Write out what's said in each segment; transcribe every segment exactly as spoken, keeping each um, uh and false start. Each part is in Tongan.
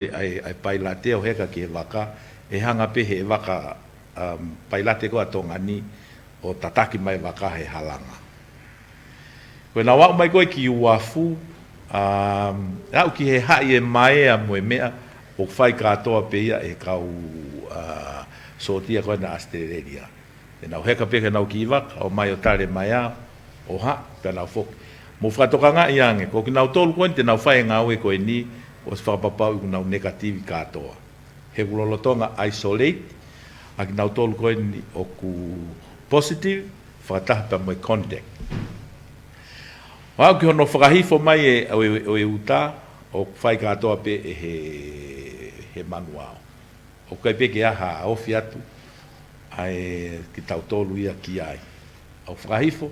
ʻa e, ʻa e pailate ʻo heka ki he vaka, ʻe hanga pē he vaka, um, pailate ko ē ʻa Tonga ni ʻo tataki mai vaka he halanga. Ko ʻenau aʻu mai ko ē ki uafu, um, aʻu ki he haʻi e maea mo e meʻa, ʻoku fai kātoa pē ia ʻe he kau, uh, sōtia ko ena ʻAositelēlia. Te nau heka pē ke nau kiʻi vaka, ʻo mai ʻo tale mai ʻa, ʻo haʻi, pea nau foki. Mou fakatokangaʻi ange, ko kinautolu ko eni te nau fai e ngāue ko eni, ʻosi fakapapauʻi ʻoku nau negative kātoa. He ʻoku lolotonga isolate ʻa kinautolu ko eni ʻoku positive, fakataha pea mo e contact. ʻO aʻu ki hono fakahifo mai e, ʻo e, ʻo e uta, ʻoku fai kātoa pē ʻe he, he manuao. ʻOku ʻikai pē ke ʻi ai ha ofi atu ʻa e kitautolu ia ki ai. ʻOku fakahifo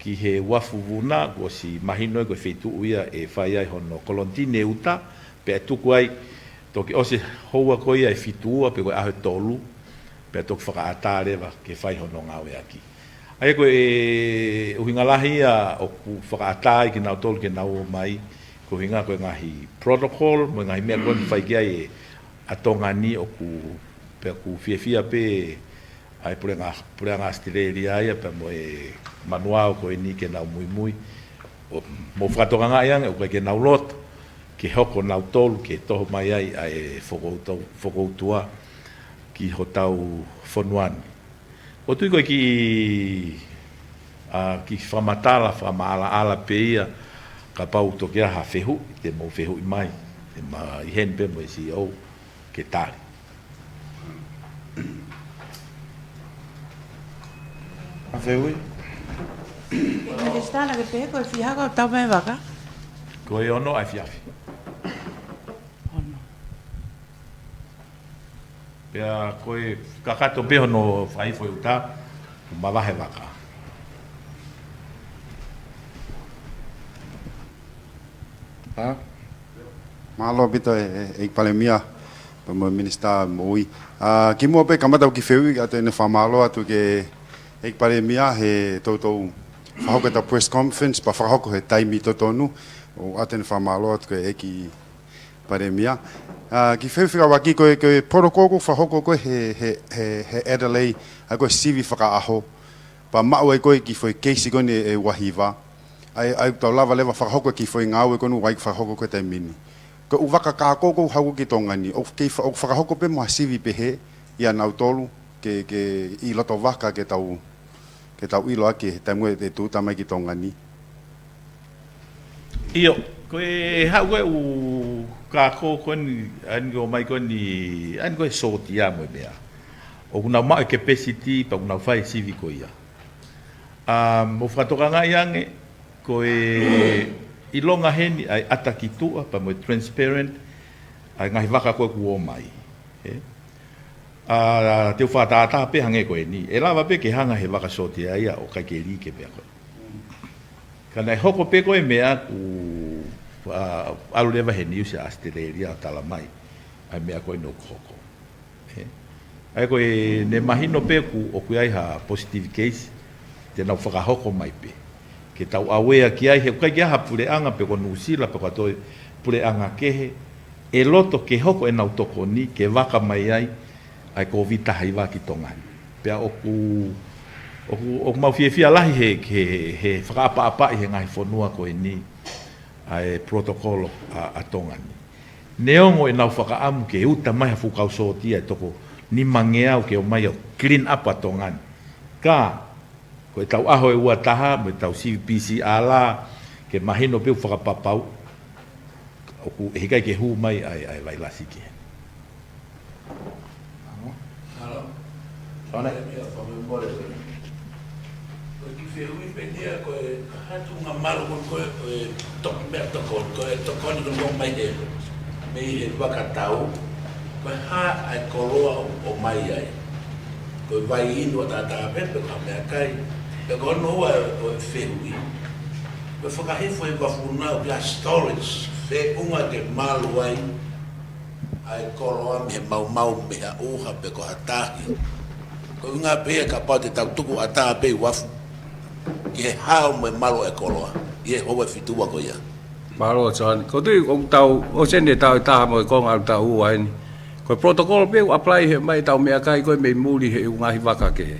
ki he uafu Vuna, kuo ʻosi mahino ia ko e feituʻu ia ʻe fai ai hono kolonitine uta, pea ʻe tuku ai, toki ʻosi houa ko ia ʻe fitu ua pe ko e ʻaho ʻe tolu, pea toki fakaʻatā leva ke fai hono ngāueʻaki. ʻA ia ko e ʻuhinga lahi ia ʻoku fakaʻatā ai kinautolu ke nau ō mai, ko e ʻuhinga ko e ngaahi protocol, mo e ngaahi meʻa ko eni ʻoku fai ki ai ʻa Tonga ni ʻoku, pea ʻoku fiefia pē ʻa e puleʻanga, puleʻanga ʻAositelēlia ia pea mo e manuao ko eni ke nau muimui. ʻO, mou fakatokangaʻi ange, ʻoku ʻikai ke nau loto ke hoko nautolu ke toho mai ai ʻa e fokoutu-, fokoutua ki hotau fonua ni. ʻOku ou tui ko e kiʻi, ʻa, kiʻi fakamatala, fakamaʻalaʻala pē ia, kapau ʻoku ʻi ai ha fehuʻi, te mou fehuʻi mai, te ma ʻi heni pē mo e C E O ke tali. Ha fehuʻi? Minisitā, naʻa ke pehē ko e fiha kuo tau mai vaka? Ko e ono ʻa e efiafi. Ono. Pea ko e kakato pē hono fakahifo e uta, mavahe vaka. Hā? Mālō ʻaupito e, e, ʻEiki Palēmia, pea mo e Minisitā Moʻui. ʻA, kimuʻa pē kamata ʻeku kiʻi fehuʻi, ʻoatu ʻene fakamālō atu ki he ʻEiki Palēmia he toutou fakahoko ʻeta press conference, pea fakahoko he taimi totonu, ʻoatu ʻene fakamālō atu ki he ʻEiki Palēmia. ʻA, kiʻi fehuʻi fekauʻaki ko e, ko e protocol ʻoku fakahoko ko ē he, he, he, he Adelaide, ʻa ia ko e sivi fakaʻaho. Pea maʻu ai ko ē kiʻi foʻi keisi ko eni ʻe ua hiva. ʻA ia, ʻa ia ʻoku tau lava leva fakahoko e kiʻi foʻi ngāue ko eni ʻoku ʻai ke fakahoko ko ē he taimi ni. Ko e ʻū vaka kākā ʻoku hoko ki Tonga ni, ʻoku kei fa-, ʻoku fakahoko pē mo ha sivi pehē ʻia nautolu, ke, ke ʻi loto vaka ke tau, ke tau ʻilo ʻaki he taimi ʻe tūʻuta mai ki Tonga ni. ʻIo, ko e haʻu ko ē ʻū kākā ko eni, ʻa eni ʻoku ō mai ko eni, ʻa eni ko e sōtia mo e meʻa. ʻOku nau maʻu e capacity, pea ʻoku nau fai e sivi ko ia. ʻA, mou fakatokangaʻi ange, ko e ʻilonga heni ʻa e ʻata ki tuʻa, pea mo e transparent, ʻa e ngaahi vaka ko ē kuo ō mai. ʻE? ʻA, te u fakatātā pē hangē ko eni. ʻE lava pē ke hanga he vaka sōtia ia ʻo ʻikai ke lī ki he meʻa ko ē. Ka naʻe hoko pē ko e meʻa kuo, ʻa, ʻalu leva he niusi ʻa ʻAositelēlia ʻo tala mai ʻa e meʻa ko eni ʻoku hoko. ʻE? ʻA ia ko ʻene mahino pē kuo ʻoku ʻi ai ha positive case, te nau fakahoko mai pē. Ke tau aware ki ai, he ʻoku ʻikai ke ʻi ai ha puleʻanga pe ko Nuʻusila pe ko ha toe puleʻanga kehe ʻe loto ke hoko ʻenau tokoni ke vaka mai ai ʻa e Kōviti taha hiva ki Tonga ni. Pea ʻoku, ʻoku, ʻoku mau fiefia lahi he, he, he fakaʻapaʻapaʻi he ngaahi fonua ko eni ʻa e protocol ʻa, ʻa Tonga ni. Neongo ʻenau fakaʻamu ke uta mai ha fuʻu kau sōtia ʻe toko nimangeau ke ō mai ʻo clean up ʻa Tonga ni. Ka, ko ʻetau ʻaho ʻe ua taha, mo ʻetau sivi P C R, ke mahino pē ʻoku fakapapau, ʻoku ʻikai ke hū mai ʻa e, ʻa e vailasi ki heni. Halo. Sone. Ko e kiʻi fehuʻi pē ia ko e hā e tuʻunga malu ko ē, ko e, ko e tok-, meʻa tokoni, ko e tokoni ko ē mai he, mei he vakatau, ko e hā ʻa e koloa ʻoku ʻomai ai. Ko e vai inu ʻataʻatā pē pe ko ha meʻakai, pe ko hono ua ʻo e fehuʻi. Ko e fakahifo ʻi Vafuna ʻoku ʻi ai ha storage, feʻunga ke malu ai ʻa e koloa mei he maumau, mei ha ʻuha pe ko ha tahi. Ko e ʻuhinga pē ia kapau te tau tuku ʻatā pē ʻi uafu ki he hao mo e malu ʻa e koloa ʻi he houa ʻe fitu ua ko ia. Mālō, John. Ko tui ʻoku tau, ʻosi eni e taʻu ʻe taha mo e konga ʻalu taʻu ua eni. Ko e protocol pē ʻoku apply he mai tau meʻakai ko e mei muli he ʻū ngaahi vaka kehe.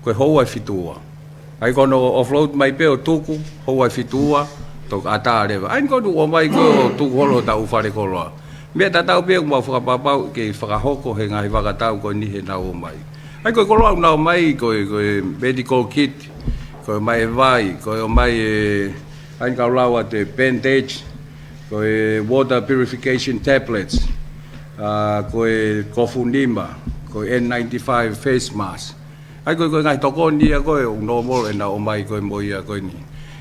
Ko e houa ʻe fitu ua. ʻA ia ko hono offload mai pē ʻo tuku, houa ʻe fitu ua, toki ʻatā leva. ʻA ia ko eni ʻoku ʻomai ko e ʻo tuku holo tau fale koloa. Meʻa tatau pē ʻoku mau fakapapau ke fakahoko he ngaahi vaka tau ko eni he nau ō mai. ʻA ia ko e koloa ʻoku nau ō mai, ko e, ko e medical kit, ko e ʻomai e vai, ko e ʻomai e, ʻa ia kau lau atu e bandage, ko e water purification tablets, ʻa, ko e kofu nima, ko e N ninety-five face mask. ʻA ia ko e, ko e ngaahi tokoni ia ko e ʻoku normal ʻenau ō mai ko e mo ia ko eni.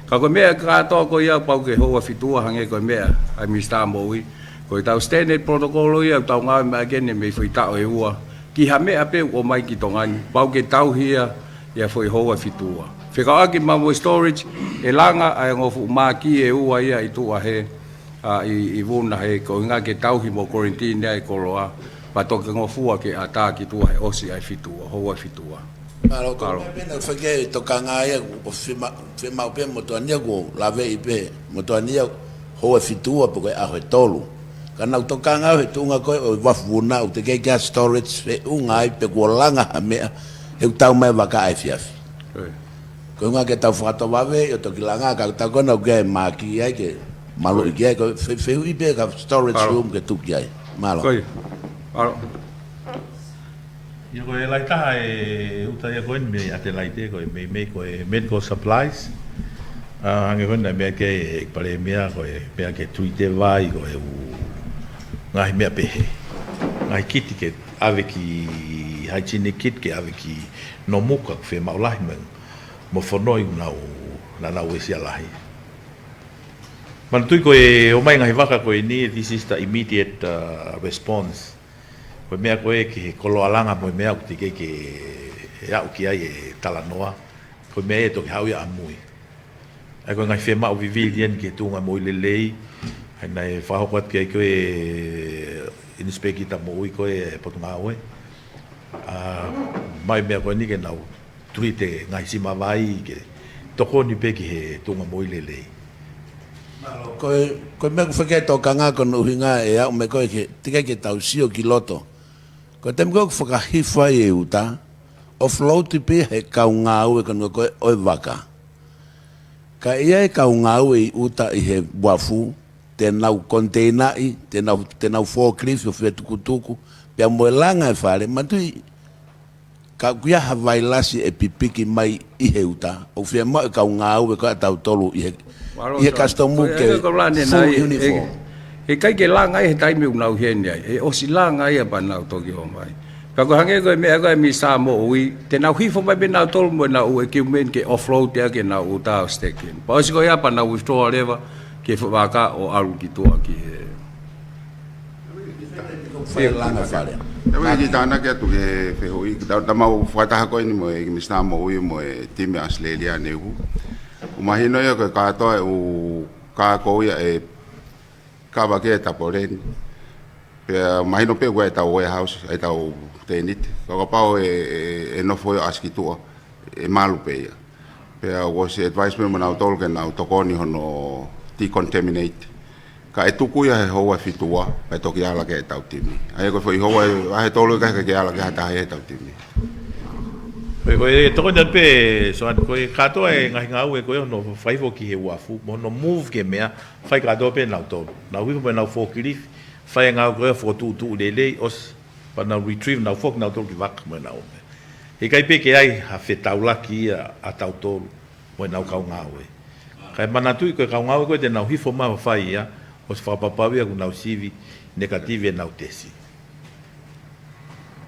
Ka ko e meʻa kātoa ko ia pau ke houa ʻe fitu ua hangē ko e meʻa ʻa e Minisitā Moʻui. Ko e tau standard protocol ia ʻoku tau ngāue mai ʻaki eni mei foʻi taʻu ʻe ua. Ki ha meʻa pē ʻoku ō mai ki Tonga ni, pau ke tauhi ia ia foʻi houa ʻe fitu ua. Fekauʻaki mo e storage, ʻe langa ʻa e ongo fuʻu māki ʻe ua ia ʻi tuʻa he, ʻa, ʻi, ʻi Vuna he ko e ʻuhinga ke tauhi mo quarantine ai e koloa, pea toki ngofua ke ʻatā ki tuʻa he ʻosi ʻa e fitu ua, houa ʻe fitu ua. Mālō, ko e meʻa pē naʻe fai ki ai e tokanga ia, ʻoku fiema-, fiemaʻu pē motuʻa ni ia ʻoku laveʻi pē, motuʻa ni ia houa ʻe fitu ua pe ko e ʻaho ʻe tolu. Ka naʻa ku tokanga au he tuʻunga ko ē ʻo e uafu Vuna ʻoku teʻeki ke ʻi ai ha storage feʻunga ai pe kuo langa ha meʻa he ʻoku tau mai vaka ʻa e efiafi. Ko e ʻuhinga ke tau fakatovave ʻo toki langa ka tau ko ena ʻoku ʻi ai e māki ai ke maluʻi ki ai ko e fe-, fehuʻi pē ka storage room ke tuku ki ai. Mālō. Ko ia. Mālō. Ia ko e lahi taha e uta ia ko eni mei Adelaide ko e mei, mei ko e medical supplies. ʻA, hangē ko ena meʻa ke e Palēmia ko e meʻa ke treat e vai ko e ʻū ngaahi meʻa pehē. Ngaahi kiti ke ʻave ki hygiene kit ke ʻave ki Nomuka ko e fiemaʻu lahi mei mo fonoi ʻoku nau, naʻa nau uesia lahi. Manatuʻi ko e ō mai ngaahi vaka ko eni, this is the immediate, uh, response. Ko e meʻa ko ē ki he koloa langa mo e meʻa ʻoku teʻeki ke aʻu ki ai e talanoa. Ko e meʻa ʻe toki haʻu ia ʻamui. ʻA ia ko e ngaahi fiemaʻu vivili eni ki he tuʻunga moʻui lelei. ʻA ia naʻe fakahoko atu ki ai ko e inispekita moʻui ko e Potungāue. ʻA, mai meʻa ko eni ke nau treat e ngaahi sima vai ke tokoni pē ki he tuʻunga moʻui lelei. Ko e, ko e meʻa ʻoku fai ki ai e tokanga ko hono ʻuhinga ʻe aʻu mai ko ē ke, teʻeki ke tau sio ki loto. Ko e taimi ko ē ʻoku fakahifo ai e uta, offload pē ia he kau ngāue ko ē ʻo e vaka. Ka ʻi ai e kau ngāue ʻi ʻuta ʻi he uafu, te nau container ʻi, te nau, te nau forklift ʻo fetukutuku, pea mo e langa e fale, manatuʻi ka ʻoku ʻi ai ha vailasi ʻe pipiki mai ʻi he uta, ʻoku fiemaʻu e kau ngāue ko ē ʻa tautolu ʻi he, ʻi he customs ke full uniform. He ʻikai ke langa ia he taimi ʻoku nau ʻi heni ai, ʻe ʻosi langa ia pea nau toki ō mai. Pea ko e hangē ko e meʻa ko ē ʻa e Minisitā Moʻui, te nau hifo mai pē nautolu mo ʻenau ʻū equipment ke offload ia ke nau ʻuta ʻo stack in. Pea ʻosi ko ia pea nau withdraw leva ki he fuʻu vaka ʻo ʻalu ki tuʻa ki he Fai langa fale. ʻE ui ki tānaki atu ki he fehuʻi, ta-, ta mau fakataha ko eni mo e Minisitā Moʻui mo e timi ʻAositelēlia ne uhu. ʻOku mahino ia ko e kātoa e ʻū kākou ia ʻe kava ki he tapoleni. Pea mahino pē ʻoku ʻi ai ʻetau warehouse, ʻetau tēniti. Ka kapau ʻe, ʻe, ʻe nofo ia ʻasi ki tuʻa, ʻe malu pē ia. Pea ʻoku ʻosi advice pē mo nautolu ke nau tokoni hono decontaminate. Ka ʻe tuku ia he houa ʻe fitu ua, pea toki ala ki heʻetau timi. ʻA ia ko e foʻi houa ʻe, ʻa e tolu ʻe ʻikai ke ala ki ha taha heʻetau timi. Ko e, ko e tokoni atu pē, Soani, ko e kātoa e ngaahi ngāue ko ē hono fai hifo ki he uafu, mo hono move ki he meʻa, fai kātoa pē nautolu. Nau hifo mo ʻenau forklift, fai e ngāue ko ē fokotuʻutuʻu lelei, ʻosi, pea nau retrieve, nau foki nautolu ki vaka mo ʻenau meʻa. He ʻikai pē ke ʻi ai ha fetaulaki ia ʻa tautolu mo ʻenau kau ngāue. Kae manatuʻi ko e kau ngāue ko ē te nau hifo mai ʻo fai ia, ʻosi fakapapauʻi ia ʻoku nau sivi negative ʻenau tesi.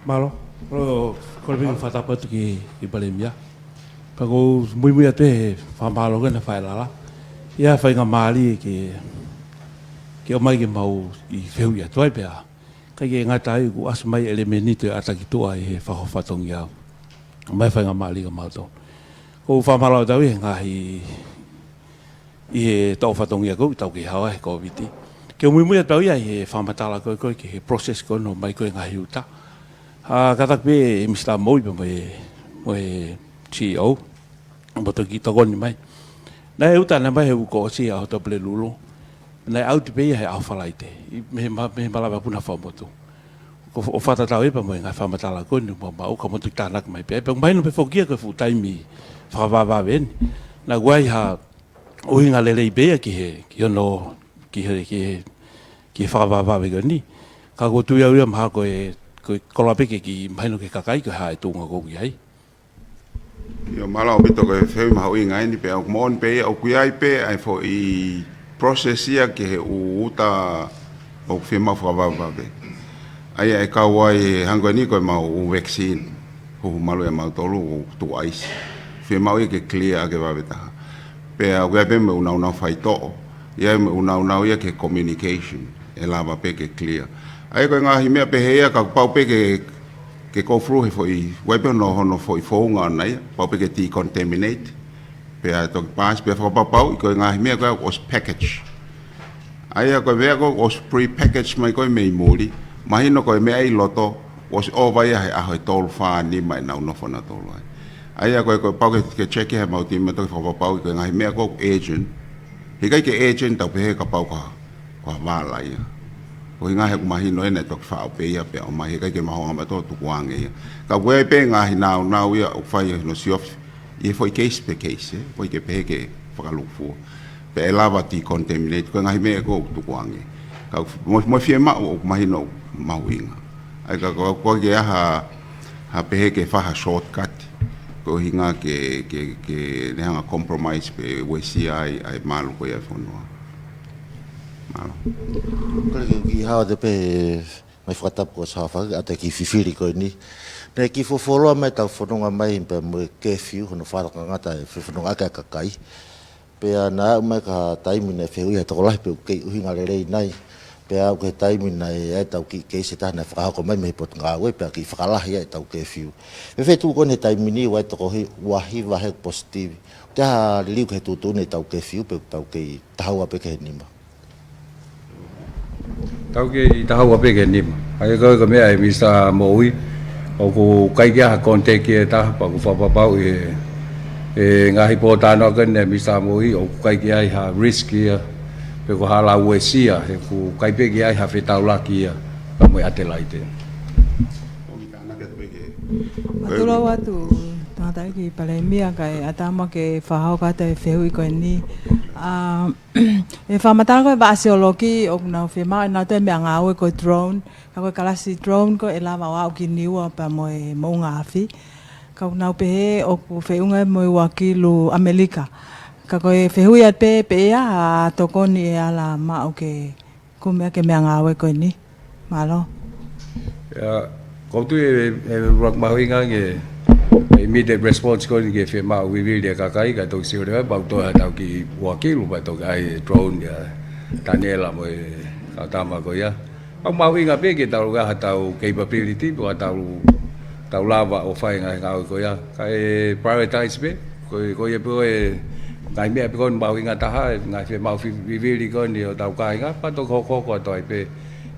Mālō, ʻoku ou kole pē ke u fakatapu atu ki, ki he Palēmia. Pea ʻoku ou muimui atu he fakamālō ko ē naʻe fai ʻe Lala. ʻI ai e faingamālie ke, ke ʻomai ke mau ʻi fehuʻi atu ai pea ʻikai ke ngata ai kuo ʻasi mai e ʻelemēniti ʻo e ʻata ki tuʻa ʻi he fakahoko fatongia. ʻOmai e faingamālie kia mautolu. ʻOku ou fakamālō atu au ʻi he ngaahi, ʻi he tau fatongia ko ē ʻoku tau kei haʻu ai he Kōviti. Ke u muimui atu au ia ʻi he fakamatala ko ē ko ē ki he process ko ē hono ʻomai ko ē ngaahi uta. ʻA, kātaki pē Minisitā Moʻui pea mo e, mo e C E O. Mo toki tokoni mai. Naʻe uta naʻe mai he uike kuo ʻosi ʻa Hotau Pulelulu. Naʻe ʻauti pē ia he ʻaho Falaite, ʻi, mei he ma-, mei he malava puna fakamotu. Ko ʻo fakatatau ia pea mo e ngaahi fakamatala ko eni ʻoku maʻu, ka mou toki tānaki mai pē. Pea mahino pē foki ia ko e fuʻu taimi fakavavevave eni. Naʻe ʻi ai ha ʻuhinga lelei pē ia ki he, ki hono, ki he, ki he, ki he fakavavevave ko eni. Ka ʻoku ou tui au ia mahalo ko e, ko e koloa pē ke kiʻi mahino ki he kakai ko e hā e tuʻunga ʻoku ʻi ai. ʻIo, mālō ʻaupito, ko e fehuʻi mahuʻinga eni pea ʻoku moʻoni pē ia ʻoku ʻi ai pē ʻa e foʻi process ia ki he ʻū uta ʻoku fiemaʻu fakavavevave. ʻA ia ʻe kau ai, hangē ko eni ko e mau ʻū vaccine, huhu malu ʻe mautolu ʻoku tuʻu ʻaisi. Fiemaʻu ia ke clear ʻaki e vave taha. Pea ʻoku ʻi ai pē mo e ʻū nāunau faitoʻo, ʻi ai mo e ʻū nāunau ia ki he communication, ʻe lava pē ke clear. ʻA ia ko e ngaahi meʻa pehē ia ka pau pē ke, ke go through he foʻi, ʻoku ʻi ai pē hono, hono foʻi founga ʻona ia, pau pē ke decontaminate. Pea toki paasi, pea fakapapauʻi ko e ngaahi meʻa ko ē ʻoku ʻosi package. ʻA ia ko e meʻa ko ē ʻoku ʻosi pre-package mai ko ē mei muli, mahino ko e meʻa ʻi loto, ʻosi ʻova ia he ʻaho ʻe tolu, fā, nima ʻenau nofo nautolu ai. ʻA ia ko e, ko e pau ke, ke check he mau timi toki fakapapauʻi ko e ngaahi meʻa ko ē ʻoku urgent. Heʻikai ke urgent tau pehē kapau ko ha, ko ha vala ia. Ko e ʻuhinga he ʻoku mahino ʻena ʻe toki faʻo pē ia pea ʻomai, heʻikai ke mahuʻinga mautolu tukuange ia. Ka ʻoku ʻi ai pē ngaahi nāunau ia ʻoku fai hono siofi ʻi he foʻi case per case, ē, ʻoku ʻikai ke pehē ke fakalūkufua. Pea ʻe lava decontaminate, ko e ngaahi meʻa ko ē ʻoku tukuange. Ka ʻoku mo-, mo e fiemaʻu ʻoku mahino ʻoku mahuʻinga. ʻA ia ka ko, ko e ʻikai ke ʻi ai ha, ha pehē ke fai ha shortcut, ko e ʻuhinga ke, ke, ke ne hanga compromise pe uesia ai ʻa e malu ko ia e fonua. Mālō. Kole ke u kiʻi hao atu pē he ngaahi fakatapu kuo ʻosi hafaki atu ki he fifili ko eni. Naʻe kiʻi fuofua loa mai ʻetau fononga mai pea mo e curfew, hono fakangatangata e fefonongaʻaki ʻa e kakai. Pea naʻe aʻu mai ki ha taimi naʻe fehuʻi ʻe he tokolahi pe ʻoku kei ʻuhinga lelei nai. Pea aʻu ki he taimi naʻe ʻi ai ʻetau kiʻi keisi ʻe taha naʻe fakahoko mai mei he Potungāue pea kiʻi fakalahi ai ʻetau curfew. Fēfē tuʻu ko eni he taimi ni, ua e toko hi-, ua hiva he positive. Te ha liliu ki he tuʻutuʻuni ʻetau curfew pe ʻoku tau kei taha ua pē ki he nima? Tau kei taha ua pē ki he nima. ʻA ia ko e, ko e meʻa ʻa e Minisitā Moʻui, ʻoku ʻikai ke ʻi ai ha contact ʻe taha, pea ʻoku fakapapauʻi ʻe he, ʻe he ngaahi pōtalanoa ko eni ʻa e Minisitā Moʻui, ʻoku ʻikai ke ʻi ai ha risk ia, pe ko ha lau uesia, he ʻoku ʻikai pē ke ʻi ai ha fetaulaki ia, pea mo e Adelaide. Fakatulou atu, tangataʻeiki Palēmia, kae ʻatā muʻa ke fakahoko atu e fehuʻi ko eni. ʻA, ʻi he fakamatala ko ē ʻa e vaʻa siolokī, ʻoku nau fiemaʻu ʻe nautolu e meʻangāue ko e drone, ka ko e kalasi drone ko ē ʻe lava ʻo aʻu ki Niua pea mo e moʻunga afi. Ka ʻoku nau pehē ʻoku feʻunga mo e ua kilu ʻAmelika. Ka ko e fehuʻi atu pē, pe ʻe ʻi ai ha tokoni ʻe ala maʻu ke kumi ʻaki e meʻangāue ko eni. Mālō. ʻIo, ʻoku ou tui ʻe, ʻe, ʻe mahuʻinga ange e immediate response ko eni ki he fiemaʻu vivili ʻa e kakai, kae toki sio leva, pea ʻoku toe ʻi ai haʻatau kiʻi ua kilu, pea toki ʻai e drone ia, Taniela mo e kau tama ko ia. ʻOku mahuʻinga pē ke tau ʻi ai haʻatau capability, pea tau, tau lava ʻo fai e ngaahi ngāue ko ia. Kae prioritize pē, ko e, ko ia pē ko e ngaahi meʻa pē ko eni mahuʻinga taha, e ngaahi fiemaʻu fi-, vivili ko eni ʻo hotau kāinga, pea toki hokohoko atu ai pē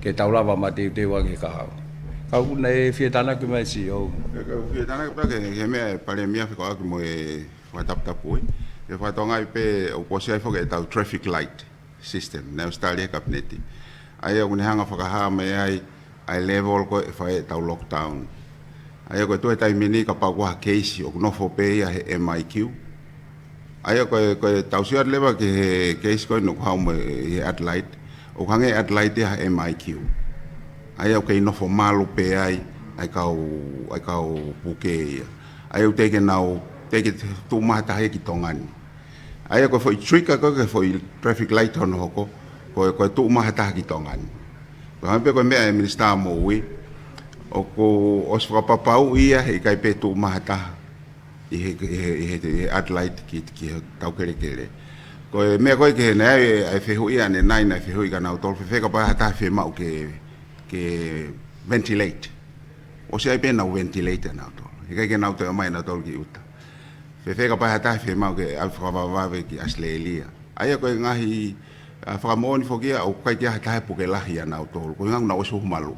ke tau lava mateuteu ange ki he kahaʻu. Ka ʻoku ou fie tānaki mai, C E O. ʻE, ka ʻoku ou fie tānaki pē ki he, ki he meʻa ʻa e Palēmia fekauʻaki mo e fakataputapui. ʻE fakatokangaʻi pē ʻoku ʻosi ʻi ai foki ʻetau traffic light system, naʻe ʻosi tali ʻe he Kapineti. ʻA ia ʻoku ne hanga ʻo fakahā mai ai ʻa e level ko ē ʻe fai ai ʻetau lockdown. ʻA ia ko e tuʻu he taimi ni kapau ko ha keisi ʻoku nofo pē ia he M I Q. ʻA ia ko e, ko e tau sio atu leva ki he keisi ko ē ʻoku haʻu mai he Adelaide. ʻOku hangē Adelaide ia ha M I Q. ʻA ia ʻoku kei nofo malu pē ai ʻa e kau, ʻa e kau puke ia. ʻA ia ʻoku teʻeki ke nau, teʻeki ke tuʻu mai ha taha ia ki Tonga ni. ʻA ia ko e foʻi trigger ko ē ki he foʻi traffic light hono hoko, ko e, ko e tuʻu mai ha taha ki Tonga ni. Ko e hangē pē ko e meʻa ʻa e Minisitā Moʻui, ʻoku ʻosi fakapapauʻi ia heʻikai pē tuʻu mai ha taha ʻi he, ʻi he, ʻi he, ʻi he Adelaide ki, ki hotau kelekele. Ko e meʻa ko ē ki he, naʻe ʻi ai e fehuʻi ʻanenai, naʻe fehuʻi kia nautolu, fēfē kapau ʻe ʻi ai ha taha ʻe fiemaʻu ke, ke ventilate. ʻOsi ʻi ai pē ʻenau ventilate ʻanautolu. Heʻikai ke nau toe ʻomai ʻanautolu ki ʻuta. Fēfē kapau ʻe ʻi ai ha taha ʻe fiemaʻu ke ʻave fakavavevave ki ʻAositelēlia. ʻA ia ko e ngaahi, ʻa, fakamoʻoni foki ia ʻoku ʻikai ke ʻi ai ha taha ʻe puke lahi ʻanautolu. Ko e ʻuhinga naʻa nau ʻosi huhu malu.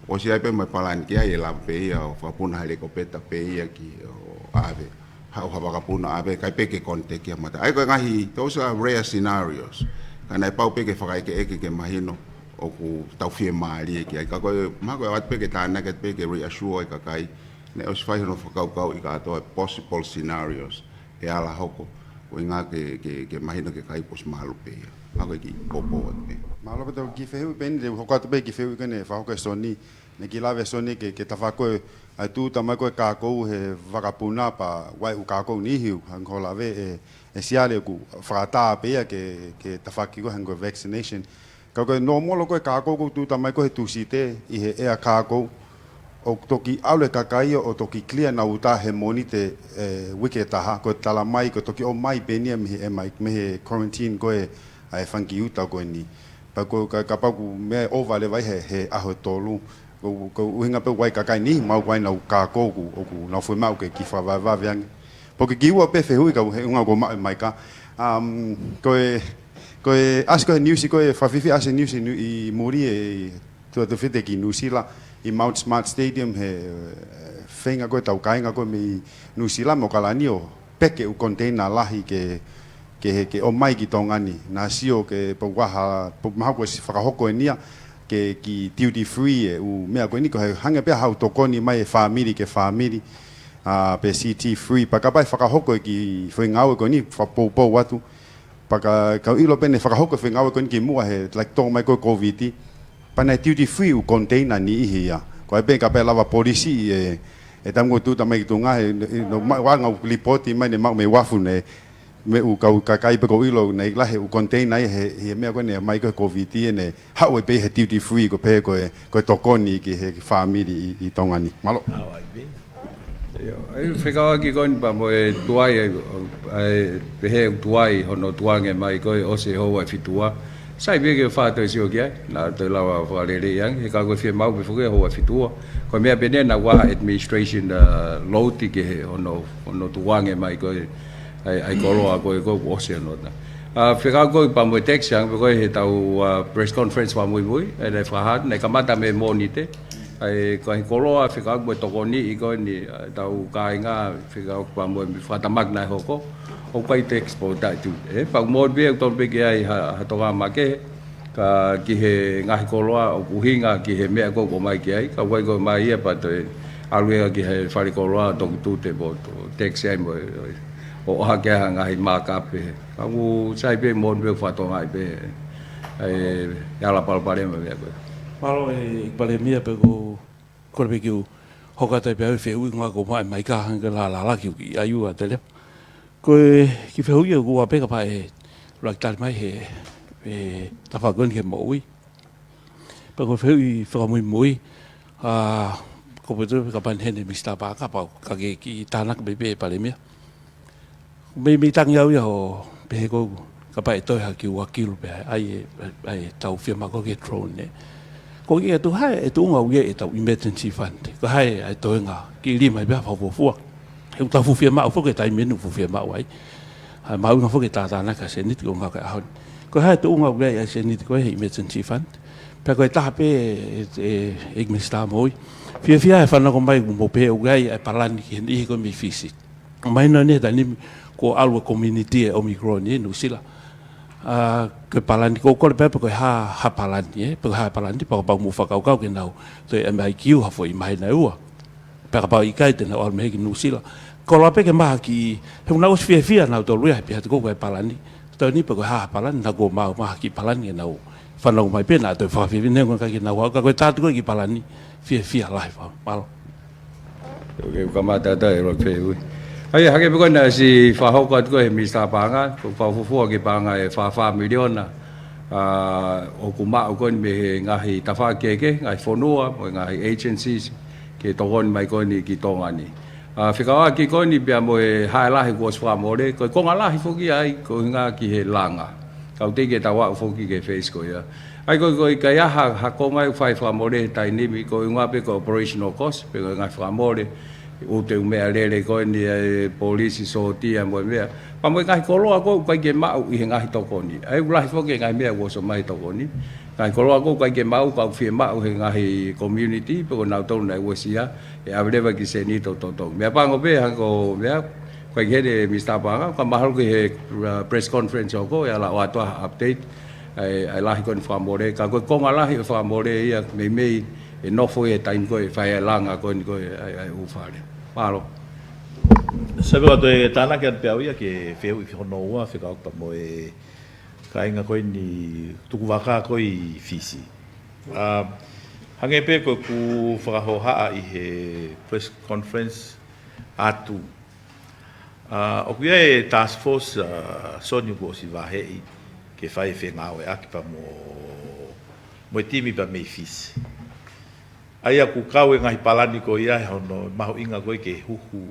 ʻOsi ʻi ai pē mo e palani ki ai, ʻe lava pē ia ʻo fakapuna helikopeta pē ia ki ʻo ʻave. Haʻu ha vakapuna ʻave, ʻikai pē ke contact ia mo ha taha. ʻA ia ko e ngaahi, those are rare scenarios. Ka naʻe pau pē ke fakaʻekeʻeke ke mahino ʻoku tau fiemālie ki ai. Ka ko e, mahalo ko e ʻoatu pē ke tānaki atu pē ke reassure e kakai. Naʻe ʻosi fai hono fakakaukauʻi kātoa e possible scenarios ʻe ala hoko. Ko e ʻuhinga ke, ke, ke mahino ki he kakai kuo ʻosi malu pē ia. Mahalo ko e kiʻi poupou atu pē. Mālō pē tau kiʻi fehuʻi pē ni, te u hoko atu pē kiʻi fehuʻi ko eni fakahoko ʻe Soni. Naʻe kiʻi lave ʻa Soni ki he, ki he tafaʻaki ko ē ʻa e tūʻuta mai ko ē kākou he vakapuna pea ʻoku ʻi ai e kākou niʻihi ʻoku hangē ko e lave ʻe, ʻe Siale ʻoku fakaʻatā pē ia ki he, ki he tafaʻaki ko ē hangē ko e vaccination. Ka ko e nōmolo ko ē kākou ʻoku tūʻuta mai ko ē he Tūsite ʻi he ʻea kākou ʻoku toki ʻalu e kakai ʻo toki clear ʻenau uta he Mōnite, ē, uike ʻe taha, ko e tala mai ko e toki ʻomai pē eni ia mei he, ē, mai, mei he quarantine ko ē ʻa e fanga kiʻi uta ko eni. Pea ko e ka, kapau ʻoku meʻa ʻe ova leva ia he, he ʻaho ʻe tolu. Ko, ko e ʻuhinga pē ʻoku ʻi ai e kakai niʻihi maʻu ko ē ʻenau kākou ʻoku, ʻoku nau fiemaʻu ke kiʻi fakavavevave ange. Pea ko e kiʻi ua pē fehuʻi ka ʻi he ʻuhinga ʻoku ou maʻu e maika. Um, ko e, ko e ʻasi ko ē he niusi ko ē fakafiefia ʻasi he niusi ʻi Nu-, ʻi muli ʻe tuʻa tufite ki Nuʻusila ʻi Mount Smart Stadium he, ē, feinga ko ē ʻetau kāinga ko ē mei Nuʻusila mo ʻAokalani ʻo peke e ʻū container lahi ke, ke, ke ʻomai ki Tonga ni. Naʻa sio ke pau ʻaha, pau mahalo kuo ʻosi fakahoko eni ia ke kiʻi duty free e ʻū meʻa ko eni ko e hangē pē ha ʻū tokoni mai e fāmili ki he fāmili, ā, pe C T free. Pea kapau ʻe fakahoko e kiʻi foʻi ngāue ko eni, fakapoupou atu. Pea ka, ka u ʻilo pē naʻe fakahoko e foʻi ngāue ko eni kimuʻa he, like, tō mai ko ē Covid. Pea naʻe duty free e ʻū container niʻihi ia. Ko e pē kapau ʻe lava polisi ʻe, ʻe tamu ko e tūʻuta mai ki tuʻa he, ʻe, ʻe, no, ma, ʻoange e ʻū lipoti mai naʻe maʻu mei uafu naʻe, mei he ʻū kau kakai pē ʻoku ou ʻilo naʻe lahi e ʻū container ia he, he meʻa ko eni mai ko ē Covid eni, haʻu ai pē he duty free ko e pehē ko e, ko e tokoni ki he fāmili ʻi, ʻi Tonga ni. Mālō. ʻIo, ʻa e fekauʻaki ko eni pea mo e tuai, ʻa e, ʻa e pehē ʻoku tuai hono tukuange mai ko ē ʻosi e houa ʻe fitu ua. Sai pē ke fai ha toe sio ki ai, naʻa toe lava fakaleleiʻi ange, he ka ko e fiemaʻu pē foki e houa ʻe fitu ua. Ko e meʻa pē eni naʻe ʻi ai ha administration, ā, load ki he hono, hono tukuange mai ko ē ʻa e, ʻa e koloa ko ē kuo ʻosi hono tā. Ā, fekauʻaki ko ē pea mo e tax ange pē ko ē heʻetau, ā, press conference fakamuimui, ʻa ia naʻe fakahā, naʻe kamata mei Mōnite. ʻA e, ko e koloa fekauʻaki mo e tokoniʻi ko eni, ā, ʻetau kāinga fekauʻaki pea mo e fakatamaki naʻe hoko, ʻoku ʻikai tax pōtaʻi tu. Ē, pea ʻoku mou pehē ʻoku tonu pē ke ʻi ai ha, ha tokanga makehe, ka ki he ngaahi koloa ʻoku ʻuhinga ki he meʻa ko ē ʻoku ʻomai ki ai, ka ʻoku ʻikai ko e ʻomai ia pea toe ʻalu ia ki he fale koloa toki tute mo toe tax ai mo e, ʻo, ʻo ʻohake ai ha ngaahi markup pē. Ka ʻoku sai pē mo pē fakatokangaʻi pē, ē, ʻe ala palopalema meʻa ko ē. Mālō e Palēmia pea ʻoku ou kole pē ke u hoko atu ai pē ʻa e fehuʻi ko ē ʻoku ou maʻu e maika hangē ko e lālālā ki he ʻaiū ʻa Tele. Ko e kiʻi fehuʻi ʻe ua pē kapau ʻe lava ke tali mai he, he tafaʻaki ko eni ki he moʻui. Pea ko e fehuʻi fakamuimui, ā, ko e pehē kapau ʻe heni Misitā Paʻanga pea ka ke kiʻi tānaki mai pē Palēmia. Mei, mei tangi au ia ʻo pehē ko ē kapau ʻe toe ha kiʻi ua kilu pē ʻa e, ʻa e, ʻa e tau fiemaʻu ko ē ki he drone ē. Ko e ʻai atu hā e tuʻunga ʻoku ʻi ai ʻetau emergency fund. Ko e hā e toenga kiʻi lima pē ʻa e fakafuofua. He ʻoku tau fuʻu fiemaʻu foki he taimi ni ʻoku fuʻu fiemaʻu ai. ʻA e mahuʻinga foki e tātānaki ʻa e Seniti ko e ngaahi ʻaho ni. Ko e hā e tuʻunga ʻoku ʻi ai ʻa e Seniti ko ē he emergency fund. Pea ko e taha pē ē, ē, ʻEiki Misitā Moʻui. Fiefia he fanongo mai ʻoku mou pehē ʻoku ʻi ai ʻa e palani ki he niʻihi ko ē mei Fisi. Mahino eni he taimi ni kuo ʻalu e community e Omicron ʻi Nuʻusila. Ā, ko e palani, ko e kole pē pe ko e hā, hā palani, ē? Pe ko e hā palani, pea kapau ʻoku mou fakakaukau ke nau toe M I Q ha foʻi māhina ʻe ua. Pea kapau ʻe ʻikai te nau ʻalu mei heni ki Nuʻusila. Kole pē ke maʻu ha kiʻi, he ʻoku nau ʻosi fiefia nautolu ia he pehē atu ko ē ko e palani. Toe ni pe ko e hā palani, naʻa kuo maʻu, maʻu ha kiʻi palani ke nau fanongo mai pē naʻa toe fakafiefia neongo ʻikai ke nau haʻu ka ko e tā atu ko ē kiʻi palani, fiefia lahi fau. Mālō. ʻOku ou kamata atu ʻa e fehuʻi. ʻA ia, hangē pē ko ena naʻe ʻosi fakahoko atu ko ē he Misitā Paʻanga, ko e fakafuofua kiʻi paʻanga ʻe fā fā miliona, ā, ʻoku maʻu ko eni mei he ngaahi tafaʻaki kehekehe, ngaahi fonua, mo e ngaahi agencies, ke tokoni mai ko eni ki Tonga ni. Ā, fekauʻaki ko eni pea mo e hā e lahi kuo ʻosi fakamole, ko e konga lahi foki ai, ko e ʻuhinga ki he langa. Ka ʻoku teʻeki ke tau aʻu foki ki he phase ko ia. ʻA ia ko e, ko e ʻikai ha, ha konga ʻoku fai fakamole he taimi ni, ko e ʻuhinga pē ko e operational cost, pe ko e ngaahi fakamole, ʻū te ʻū meʻalele ko eni ʻa e polisi, sōtia mo e meʻa. Pea mo e ngaahi koloa ko ē ʻoku ʻikai ke maʻu ʻi he ngaahi tokoni. ʻA ia ʻoku lahi foki e ngaahi meʻa kuo ʻosi ʻomai he tokoni. Ngaahi koloa ko ē ʻoku ʻikai ke maʻu, ka ʻoku fiemaʻu he ngaahi community, pe ko nautolu naʻe uesia, ʻe ʻave leva ki he Seniti ʻo totongi. Meʻapango pē, hangē ko e meʻa, ʻoku ʻikai ke heni Misitā Paʻanga, ka mahalo ki he, uh, press conference ʻe hoko, ʻe ala ʻoatu ha update. ʻa e, ʻa e lahi ko eni fakamole, ka ko e konga lahi ʻo e fakamole ia, meimei ʻe nofo ia he taimi ko ē ʻe fai ai e langa ko eni ko ē ʻa e, ʻa e ʻū fale. Mālō. Sai, pea toe tānaki atu pē au ia ki he fehuʻi hono ua fekauʻaki pea mo e kāinga ko eni tukuvaka ko ē ʻi Fisi. ʻA, hangē pē ko ʻeku fakahohaʻa ʻi he press conference atu. ʻA, ʻoku ʻi ai e task force, ʻa, Soni kuo ʻosi vaheʻi ke fai e fengāueʻaki pea mo, mo e timi pea mei Fisi. ʻA ia ʻoku kau e ngaahi palani ko ia he hono mahuʻinga ko ē ke huhu,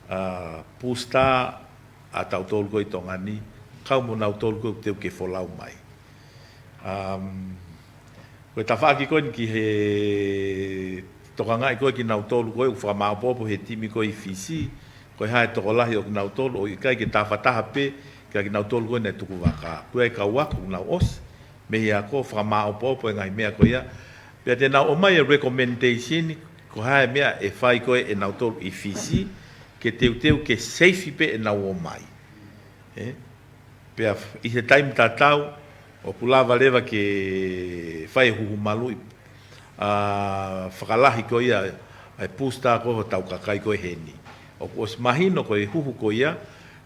ʻa, booster ʻa tautolu ko ē ʻi Tonga ni, kau mo nautolu ko ē ʻoku teu ke folau mai. Um, ko e tafaʻaki ko eni ki he tokangaʻi ko ē kinautolu ko ē ʻoku fakamāʻopoʻopo he timi ko ē ʻi Fisi, ko e hā e tokolahi ʻo kinautolu, ʻoku ʻikai ke tafataha pē kia kinautolu ko ē naʻe tukuvaka. Ko e kau ako ʻoku nau ʻosi mei he ako, fakamāʻopoʻopo e ngaahi meʻa ko ia. Pea te nau ʻomai e recommendation, ko e hā e meʻa ʻe fai ko ē ʻe nautolu ʻi Fisi, ke teuteu ke safe pē ʻenau ō mai. ʻE? Pea f-, ʻi he taimi tatau, ʻoku lava leva ke fai e huhu maluʻi, ʻa, fakalahi ko ia, ʻa e booster ko ē hotau kakai ko ē heni. ʻOku ʻosi mahino ko e huhu ko ia,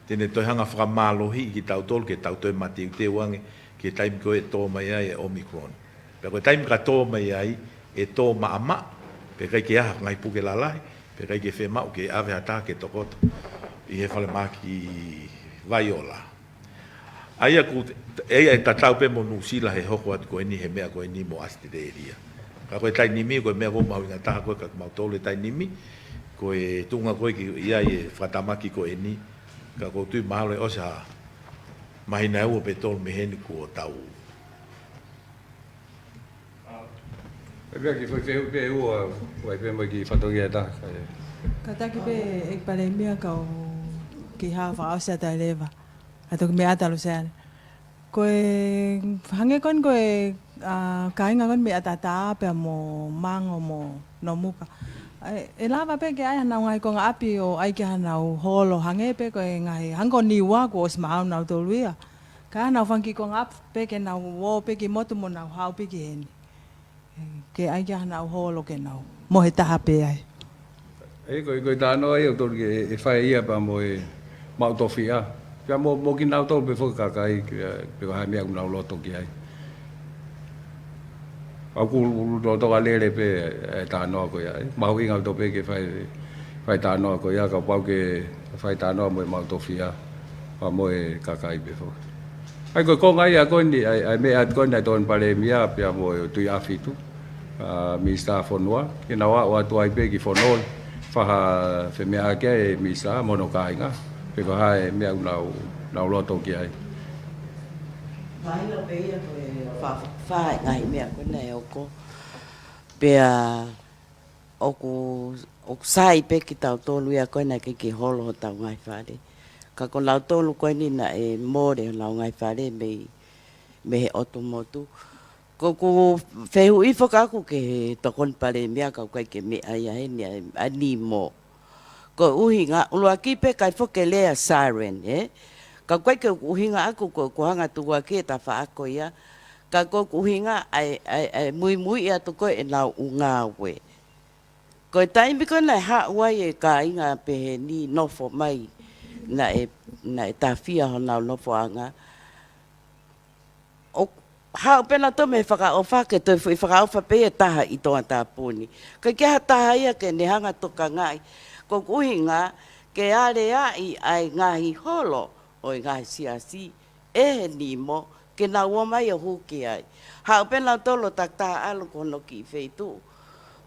te ne toe hanga fakamālohiʻi kitautolu ke tau toe mateuteu ange ki he taimi ko ē ʻe tō mai ai e Omicron. Pea ko e taimi ka tō mai ai, ʻe tō maʻamaʻa, pea ʻikai ke ʻi ai ha ngaahi puke lalahi, pea ʻikai ke fiemaʻu ke ʻave ha taha ke tokoto ʻi he falemahaki Vaiola. ʻA ia ʻoku, ʻe, ʻe tatau pē mo Nuʻusila he hoko atu ko eni he meʻa ko eni mo ʻAositelēlia. Ka ko e taimi ni, ko e meʻa ʻoku mahuʻinga taha ko ē kia kimautolu he taimi ni, ko e tuʻunga ko ē ʻoku ʻi ai e fakatamaki ko eni, ka ʻoku ou tui mahalo ʻe ʻosi ha māhina ʻe ua pe tolu mei heni kuo tau. ʻE pea ki foʻi fehuʻi pē ʻe ua, ʻoku ʻi ai pē mo e kiʻi fatongia ʻe taha, kae. Kātaki pē, ʻEiki Palēmia, kau kiʻi hā fakaʻosi atu ai leva. ʻA e toki meʻa ʻa Luseane. Ko e, hangē ko eni ko e, ʻa, kāinga ko eni mei ʻAtatā pea mo Mango mo Nomuka. ʻE, ʻe lava pē ke ʻai hanau ngaahi konga ʻapi ʻo ʻai ki ai hanau holo, hangē pē ko e ngaahi, hangē ko Niua kuo ʻosi maʻu ʻe nautolu ia. Ka ʻi ai hanau fanga kiʻi konga ʻapi pē ke nau ō pē ki motu mo nau haʻu pē ki heni. Ke ʻai ki ai hanau holo ke nau mohe taha pē ai. ʻE, ko e, ko e talanoa ia ʻoku totonu ke ʻe fai ia pea mo e maʻu tofiʻa. Pea mo, mo kinautolu pē foki kakai, ke, pe ko e hā e meʻa ʻoku nau loto ki ai. ʻOku ou loto ke lele pē e talanoa ko ia. Mahuʻinga ʻaupito pē ke fai, fai talanoa ko ia, kapau ke fai talanoa mo e maʻu tofiʻa, pea mo e kakai pē foki. ʻA ia ko e konga ia ko eni, ʻa e, ʻa e meʻa ko eni ʻa e Tokoni Palēmia, pea mo e Tuʻiʻāfitu, ʻa, Minisitā Fonua, ke nau aʻu atu ai pē ki Fonoi, fai ha femeʻaʻaki ʻa e Minisitā mo hono kāinga, pe ko e hā e meʻa ʻoku nau, nau loto ki ai. Mahino pē ia ko e fa-, fa-, ngaahi meʻa ko ena ʻe hoko. Pea ʻoku, ʻoku sai pē kitautolu ia ko ē naʻe ʻikai ke holo hotau ngaahi fale. Ka ko nautolu ko eni naʻe mole honau ngaahi fale mei, mei he ʻotu motu. Ko ʻeku fehuʻi foki ʻaʻaku ki he Tokoni Palēmia, ka ʻoku ʻikai ke meʻa ia heni, ʻa e, ʻa e nimo. Ko e ʻuhinga, ʻuluaki pē ʻikai foki ke lea siren, ē? Ka ʻoku ʻikai ke ʻuhinga ʻaʻaku ko, ko e hanga ʻo tukuakiʻi e tafaʻaki ko ia. Ka ko ʻeku ʻuhinga ʻa e, ʻa e, ʻa e muimui atu ko ē ʻenau ʻū ngāue. Ko e taimi ko ē naʻe haʻu ai e kāinga pehē ni nofo mai, naʻe, naʻe tāfia honau nofoʻanga. ʻO haʻu pē nautolu mei he fakaʻofa ke toe foʻi fakaʻofa pē ia ʻe taha ʻi Tongatapu ni. ʻIkai ke ʻi ai ha taha ia ke ne hanga ʻo tokangaʻi. Ko ʻeku ʻuhinga ke aleaʻi ʻa e ngaahi holo ʻo e ngaahi siasi ʻe he nimo ke nau ō mai ʻo hū ki ai. Haʻu pē nautolu ʻo takitaha ʻalu ki hono kiʻi feituʻu.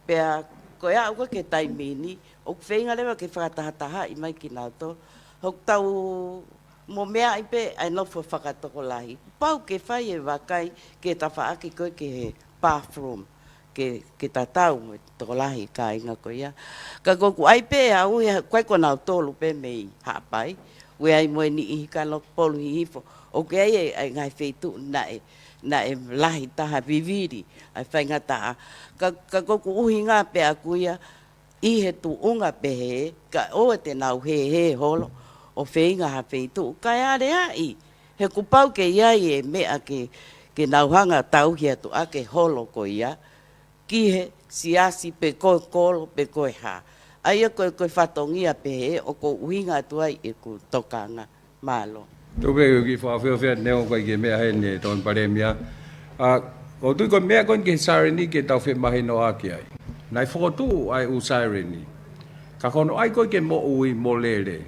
Pea ko e aʻu ko ē ki he taimi ni, ʻoku feinga leva ke fakatahatahaʻi mai kinautolu. Hotau mo meaʻi pē ʻa e nofo fakatokolahi. Pau ke fai e vakai ki he tafaʻaki ko ē ki he bathroom, ke, ke tatau mo e tokolahi kāinga ko ia. Ka ko ʻeku ʻai pē ʻe au ia, ʻoku ʻikai ko nautolu pē mei Haʻapai, ʻoku ʻi ai mo e niʻihi Kanokupolu Hihifo. ʻOku ʻi ai e, ʻa e ngaahi feituʻu naʻe, naʻe lahi taha vivili ʻa e faingataʻa. Ka, ka ko ʻeku ʻuhinga pē ʻaʻaku ia, ʻi he tuʻunga pehē, kae ʻoua te nau hēhē holo ʻo feinga ha feituʻu kae aleaʻi. He kuo pau ke ʻi ai e meʻa ke, ke nau hanga ʻo tauhi atu ʻa e holo ko ia ki he siasi pe ko e kolo pe ko e hā. ʻA ia ko e, ko e fatongia pehē ʻoku ou ʻuhinga atu ai ʻeku tokanga. Mālō. Tuku pē ke u kiʻi fakaʻofoʻofa atu neongo ʻoku ʻikai ke meʻa heni e Tokoni Palēmia. ʻA, ʻoku ou tui ko e meʻa ko eni ki he sairini ke tau femahinoʻaki ai. Naʻe fokotuʻu ʻa e ʻū sairini. Ka ko hono ʻai ko ē ke moʻui mo lele,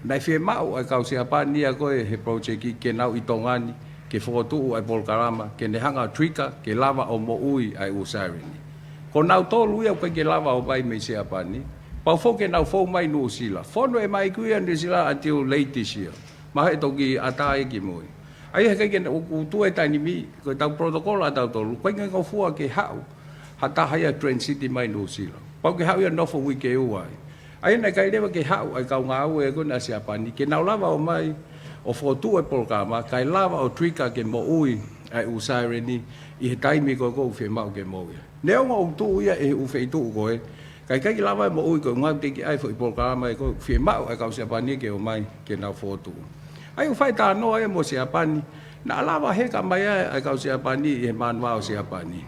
naʻe fiemaʻu ʻa e kau Siapani ia ko ē he project ke nau ʻi Tonga ni, ke fokotuʻu ʻa e polokalama, ke ne hanga ʻo trigger, ke lava ʻo moʻui ʻa e ʻū sairini. Ko nautolu ia ʻoku ʻikai ke lava ʻo ʻomai mei Siapani, pau foki ke nau fou mai Nuʻusila. Fonu e maiki ia Nuʻusila until late this year. Mahalo ʻe toki ʻatā ia ki mui. ʻA ia he ʻikai ke ne u, u tuʻu e taimi ni, ko ʻetau protocol ʻatautolu, ʻoku ʻikai ke ngofua ke haʻu ha taha ia transit mai Nuʻusila. Pau ke haʻu ia nofo uike ua ai. ʻA ia naʻe ʻikai leva ke haʻu ʻa e kau ngāue ko ena ʻa Siapani, ke nau lava ʻo ʻomai ʻo fokotuʻu e polokalama, kae lava ʻo trigger ke moʻui ʻa e ʻū sairini ʻi he taimi ko ē ʻoku fiemaʻu ke moʻui. Neongo ʻoku tuʻu ia ʻi he ʻū feituʻu ko ē, ka ʻikai ke lava ʻo moʻui koeʻuhi ʻoku teʻeki ai e foʻi polokalama ia ʻoku fiemaʻu ʻa e kau Siapani ke ō mai ke nau fokotuʻu. ʻA ia ʻoku fai talanoa ia mo Siapani, naʻa lava heka mai ai ʻa e kau Siapani ʻi he manava ʻo Siapani.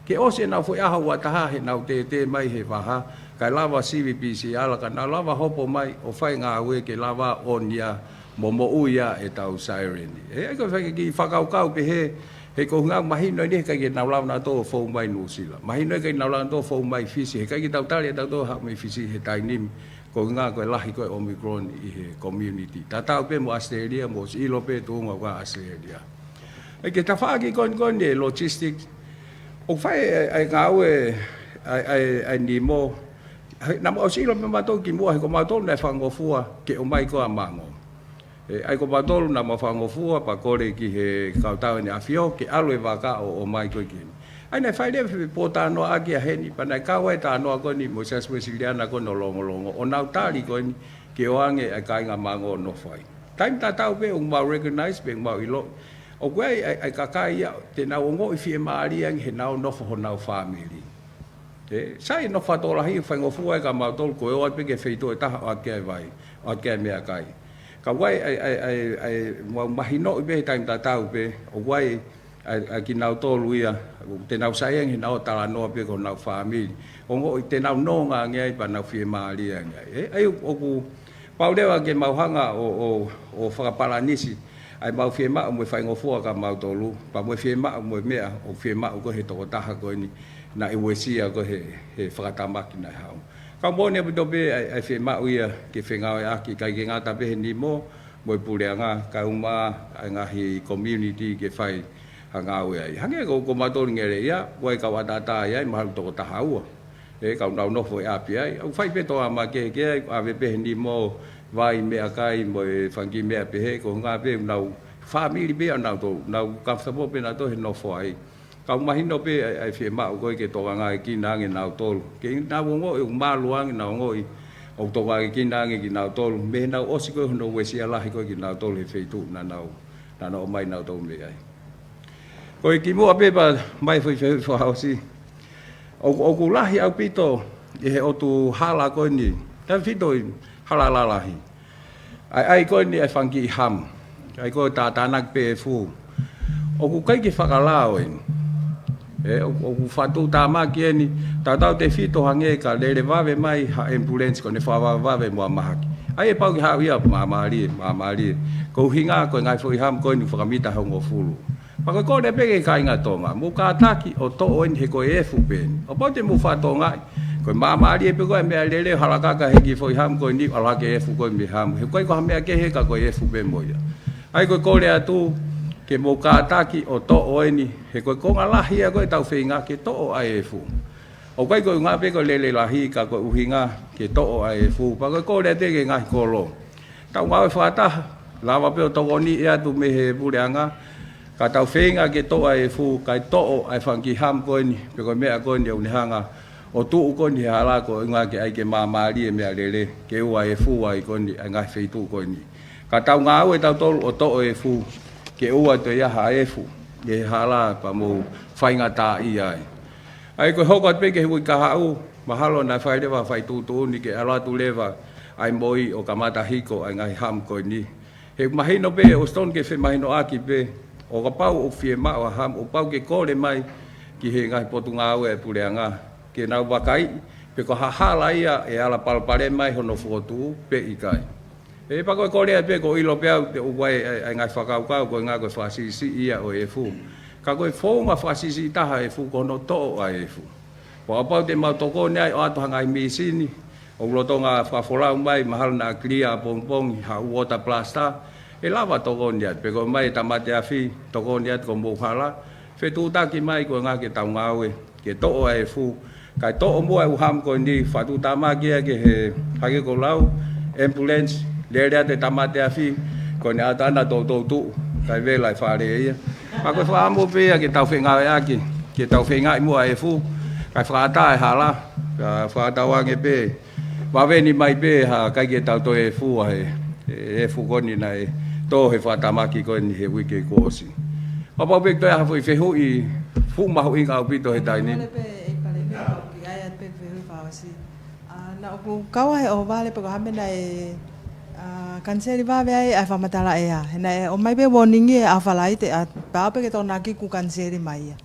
Ke ʻosi ʻenau foʻi ʻaho ua taha heʻenau tētē mai he vaha, kae lava sivi P C R, ka nau lava hopo mai ʻo fai ngāue ke lava ʻo ʻonia mo moʻui ʻa ʻetau sairini. ʻE, ʻa ia ko e fai ke kiʻi fakakaukau pehē, he ko e ʻuhinga mahino eni he ʻikai ke nau lava nautolu ʻo fou mai Nuʻusila. Mahino ʻikai ke nau lava nautolu ʻo fou mai Fisi, he ʻikai ke tau tali ʻe tautolu haʻu mei Fisi he taimi ni, ko e ʻuhinga ko e lahi ko ē ʻa e Omicron ʻi he community. Tatau pē mo Australia, mou ʻosi ʻilo pē tuʻunga ʻo Australia. ʻE, ki he tafaʻaki ko eni ko eni e logistics, ʻoku fai ʻa e, ʻa e ngāue ʻa e, ʻa e, ʻa e NEMO. He, naʻa mou ʻosi ʻilo pē mautolu kimuʻa, he ko mautolu naʻe fakangofua ke ō mai ko ē ʻa Mango. ʻE, ʻa ia ko mautolu naʻa mau fakangofua pea kole ki he kautau ʻEne ʻAfio ke ʻalu e vaka ʻo, ʻo ʻomai ko ē ki heni. ʻA ia naʻe fai leva e pōtalanoaʻaki ʻa heni, pea naʻe kau ai e talanoa ko eni mo e Siasi Uēsiliana ko eni ʻo Longolongo, ʻo nau tali ko eni ke ʻoange ʻa e kāinga Mango ʻo nofo ai. Taimi tatau pē ʻoku mau recognize pē ʻoku mau ʻilo, ʻoku ʻi ai ʻa e, ʻa e kakai ia te nau ongoʻi fiemālie ange heʻenau nofo honau fāmili. ʻE, sai, nofo fakatokolahi, faingofua ʻa e ka mautolu ko e ō atu pē ki he feituʻu ʻe taha ʻo ʻave ki ai e vai, ʻo ʻave ki ai e meʻakai. Ka ʻoku ʻi ai ʻa e, ʻa e, ʻa e, ʻa e, mau mahinoʻi pē he taimi tatau pē, ʻoku ʻi ai ʻa e, ʻa e kinautolu ia, te nau sai ange heʻenau talanoa pē ki honau fāmili. Ongoʻi te nau nonga ange ai pea nau fiemālie ange ai. ʻE, ʻa ia ʻoku pau leva ke mau hanga ʻo, ʻo, ʻo fakapalanisi ʻa e mau fiemaʻu mo e faingofua ka mautolu, pea mo e fiemaʻu mo e meʻa ʻoku fiemaʻu ko ē he tokotaha ko eni naʻe uesia ko ē he, he fakatamaki naʻe haʻu. Ka moʻoni ʻaupito pē ʻa e, ʻa e fiemaʻu ia ke fengāueʻaki, ʻikai ke ngata pē he NEMO mo e puleʻanga, kae ʻumaʻā ʻa e ngaahi community ke fai ha ngāue ai. Hangē ko, ko mautolu Ngeleʻia, ʻoku ʻi ai e kau ʻataʻatā ʻi ai, mahalo toko taha ua. ʻE, ka ʻoku nau nofo ʻi ʻapi ai, ʻoku fai pē tō ʻa makehe ki ai, ʻave pē he NEMO vai, meʻakai mo e fanga kiʻi meʻa pehē, ko e ʻuhinga pē ʻoku nau fāmili pē ʻanautolu, nau comfortable pē nautolu he nofo ai. Ka ʻoku mahino pē ʻa e, ʻa e fiemaʻu ko ē ke tokangaʻekina ange nautolu. Ke nau ongoʻi ʻoku malu ange, nau ongoʻi ʻoku tokangaʻekina ange kinautolu, mei heʻenau ʻosi ko ē hono uesia lahi ko ē kinautolu he feituʻu naʻa nau, naʻa nau ō mai nautolu mei ai. Ko e kimuʻa pē pea ʻomai e foʻi fehuʻi fakaʻosi. ʻOku, ʻoku lahi ʻaupito ʻi he ʻotu hala ko eni, tefito ʻi he hala lalahi, ʻa e ʻai ko eni ʻa e fanga kiʻi ham, ʻai ko ē tātānaki pē efu. ʻOku ʻikai ke fakalao eni. ʻE, ʻoku, ʻoku fakatuʻutāmaki eni, tautau tefito hangē ka lele vave mai ha ambulance ko ʻene fakavavevave mo ha mahaki. ʻA ia ʻe pau ke haʻu ia māmālie, māmālie. Ko e ʻuhinga ko e ngaahi foʻi ham ko eni fakamita hongofulu. Pea ko e kole pē ki he kāinga Tonga, mou kātaki ʻo toʻo eni he ko e efu pē eni. ʻO pau te mou fakatokangaʻi, ko e māmālie pē ko ē ʻa e meʻalele ʻo halakaka he kiʻi foʻi ham ko eni, ʻalu hake e efu ko ē mei he ham. He ʻoku ʻikai ko ha meʻa kehe ka ko e efu pē mo ia. ʻA ia ko e kole atu ke mou kātaki ʻo toʻo eni, he ko e konga lahi ia ko ē ʻetau feinga ke toʻo ʻa e efu. ʻOku ʻikai ko e ʻuhinga pē ko e lele lahi ka ko e ʻuhinga ke toʻo ʻa e efu. Pea ko e kole atu ki he ngaahi kolo, tau ngāue fakataha, lava pē ʻo tokoniʻi atu mei he puleʻanga, ka tau feinga ke toʻo ʻa e efu, kae toʻo ʻa e fanga kiʻi ham ko eni, pe ko e meʻa ko eni ʻoku ne hanga ʻo tuʻu ko eni he hala ko e ʻuhinga ke ʻai ke māmālie e meʻalele, ke ʻoua ʻe efu ai ko eni ʻa e ngaahi feituʻu ko eni. Ka tau ngāue tautolu ʻo toʻo e efu, ke ʻoua toe ʻi ai ha efu ʻi he hala pea mou faingataʻaʻia ai. ʻA ia ko e hoko atu pē ki he uike kahaʻu, mahalo naʻe fai leva ha fai tuʻutuʻuni ke ʻalu atu leva ʻa e M O I ʻo kamata hiko ʻa e ngaahi ham ko eni. He mahino pē, ʻoku totonu ke femahinoʻaki pē, ʻO kapau ʻoku fiemaʻu ʻa Hamu, ʻoku pau ke kole mai ki he ngaahi potungāue ʻa e puleʻanga ke nau vakaiʻi pe ko ha hala ia ʻe ala palopalema ai hono fokotuʻu pe ʻikai. Pea ko e kole ia pē, ʻoku ou ʻilo pē au ʻoku ʻi ai ʻa e ngaahi fakakaukau ko e ngaahi ko e fakasiʻisiʻi ia ʻo e efu. Ka ko e founga fakasiʻisiʻi taha ʻo e efu ko hono toʻo ʻa e efu. Pea kapau te mau tokoni ai ʻo ʻoatu ha ngaahi mīsini ʻoku lolotonga fakafolau mai, mahalo naʻa clear ʻapongipongi, ha water blaster, ʻe lava tokoni atu. Pe ko e ʻomai e tāmate afi, tokoni atu ki homou hala, fetuʻutaki mai ko e ngaahi ke tau ngāue ke toʻo ʻa e efu. Kae toʻo muʻa ʻe Hamu ko eni, fakatuʻutāmaki ia ki he, hangē ko e lau, ambulance, lele atu e tāmate afi, ko eni ʻatā naʻa toutou tuʻu, kae vela e fale ia. Ka ko e fakaʻamu pē ia ke tau fengāueʻaki, ke tau feingaʻi muʻa ʻa e efu, kae fakaʻatā e hala, kae fakatauange pē, vave ni mai pē ha ʻikai ke tau toe efu ʻa e, e efu ko eni naʻe tō he fakatamaki ko eni he uike kuo ʻosi. Kapau pē ʻe toe ʻi ai ha foʻi fehuʻi, fuʻu mahuʻinga ʻaupito he taimi ni. Mole pē ʻEiki Palēmia, ʻoku ʻi ai atu pē fehuʻi fakaʻosi. ʻA, naʻa ʻoku kau ai ʻo vale pe ko ha meʻa naʻe, ʻa, kaniseli vave ai ʻa e fakamatala ʻea. He naʻe ʻomai pē warning ʻi he ʻaho Falaite, ʻa, pau pē ke tokonaki kuo kaniseli mai ia.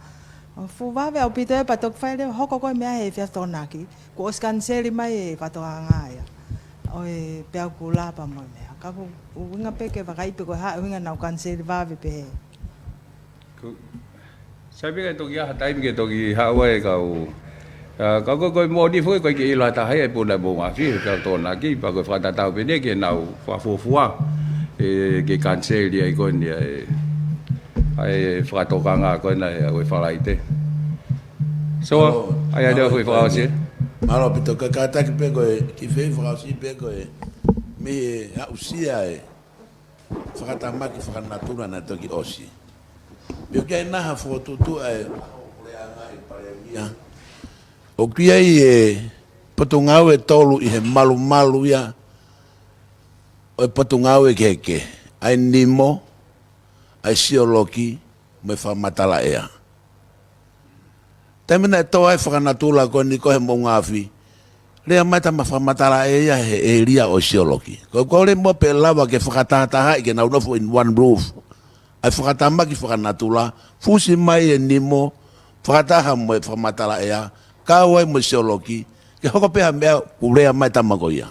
ʻO fuʻu vave ʻaupito ia pea toki fai leva hoko ko e meʻa he efiafi Tokonaki. Kuo ʻosi kaniseli mai e fakatokanga ia ʻo e peau kula pea mo e meʻa. Ka ʻoku ou ʻuhinga pē ke vakaiʻi pe ko e hā e ʻuhinga naʻa nau kaniseli vave pehē. Ko, sai pē ke toki ʻi ai ha taimi ke toki haʻu ai e kau. ʻA, ka ko, ko e moʻoni foki ʻoku ʻikai ke ʻilo ʻe ha taha ia ʻe puna mo ngaahi he peau Tokonaki, pea ko e fakatatau pē eni ke nau fakafuofua ʻe, ke kaniseli ai ko eni ʻa e, ʻa e fakatokanga ko ena ʻa e Falaite. So, ʻa ia, mālō, ʻa ia, foʻi fakaʻosi. Mālō ʻaupito, ka kātaki pē ko e kiʻi fehuʻi fakaʻosi pē ko e mei he aʻusia e fakatamaki fakanatula naʻe toki ʻosi. Pea ʻoku ʻi ai nai ha fokotuʻutuʻu ʻa e puleʻanga ʻEiki Palēmia. ʻOku ʻi ai e potungāue ʻe tolu ʻi he malumalu ia ʻo e potungāue kehekehe. ʻA e nimo, ʻa e sioloki, mo e fakamatala ʻea. Taimi naʻe tō ai e fakanatula ko eni ko e he moʻunga afi, lea mai e tama fakamatala ʻea ia he ʻēlia ʻo e sioloki. Ko e kole muʻa pē ʻe lava ke fakatahatahaʻi ke nau nofo in one roof. ʻA e fakatamaki fakanatula, fusi mai e nimo, fakataha mo e fakamatala ʻea, kau ai mo e sioloki, ke hoko pē ha meʻa ʻoku lea mai e tama ko ia.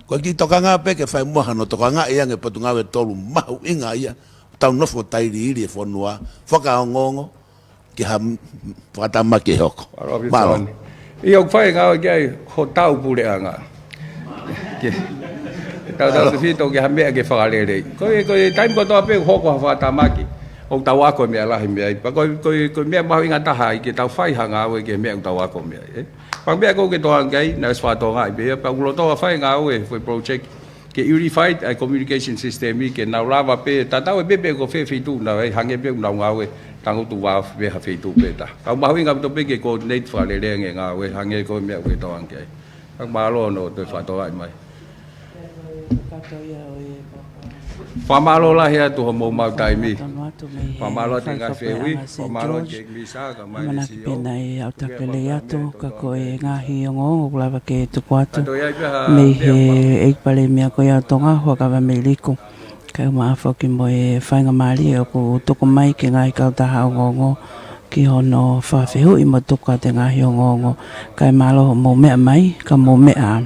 Ko e kiʻi tokanga pē ke fai muʻa hano tokangaʻi ange e potungāue ʻe tolu mahuʻinga ia, tau nofo tailiili e fonua, fakaongoongo, ke ha m-, fakatamaki ʻe hoko. Mālō, mālō. Tony. ʻIo, ʻoku fai e ngāue ki ai hotau puleʻanga. Ke, tautautefito ki ha meʻa ke fakaleleiʻi. Ko e, ko e taimi kotoa pē ʻoku hoko ha fakatamaki, ʻoku tau ako e meʻa lahi mei ai. Pea ko e, ko e, ko e meʻa mahuʻinga taha ia ke tau fai ha ngāue ki he meʻa ʻoku tau ako mei ai, ē? Pea meʻa ko ē ʻoku ke tokanga ki ai, naʻe ʻosi fakatokangaʻi pē ia, pea ʻoku lolotonga fai e ngāue, foʻi project, ke unified ʻa e communication system ia, ke nau lava pē, tatau ai pē pe ko fē feituʻu naʻe ʻi ai, hangē pē ʻoku nau ngāue, tangutu vā pē ha feituʻu pē taha. Ka ʻoku mahuʻinga ʻaupito pē ke coordinate fakalelei ange e ngāue, hangē ko e meʻa ʻoku ke tokanga ki ai. Ka mālō hono toe fakatokangaʻi mai. Fakamālō lahi atu hoʻomou maʻu taimi. Fakamālō atu e ngaahi fehuʻi. Fakamālō atu ki he ʻEiki Misa, kae ʻumaʻā e C E O. Pea naʻe pē nai au takelei atu, ka ko e ngaahi ongoongo ʻoku lava ke tuku atu mei he ʻEiki Palēmia ko ia ʻo Tonga, Huʻakavameiliku. Kae ʻumaʻā foki mo e faingamālie ʻoku tuku mai ki he ngaahi kautaha ongoongo ki hono fakafehuʻi mo tuku atu e ngaahi ongoongo. Kae mālō hoʻomou meʻa mai, ka mou meʻa ā.